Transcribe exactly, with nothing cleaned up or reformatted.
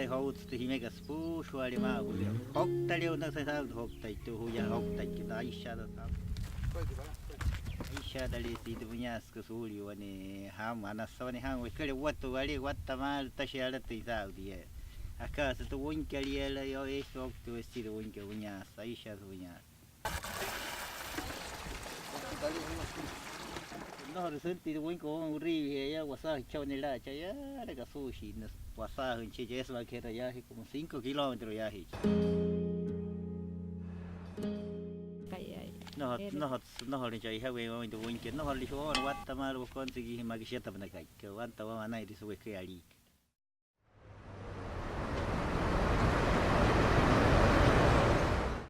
Joutsü tü jimekat süpüshua'ale maa juya. Jouktale, na saa'u jouktaitu juya, jouktaitu, aishaata. Aishaatale tü münaasükat suulia wane jamü, anasü wane jamü, weküle watu wale watta maalü, tashi alatüin saa'u tia. Aka'asa tü wüinkat yala, yoo, eesü oukta wesü tü wüinkat, münaasü, aishaasü münaasü. Nnojorule süntia tü wüinkat wamüin wuriiwajee yaa, wasaajüin chaa wane laa, chaa yaala kasuushii, wasaajüin chi, eesü maa keraa yaajee como cinco kilómetros yaajee. Nnojo, nnojo, nnojorule chaijaweein wamüin tü wüinkat, nnojorule shiwo'ona watta maalü wakonsekiijee maa aka shiata pünakai, aka wanta wamüin anainrüin süweküin aliika.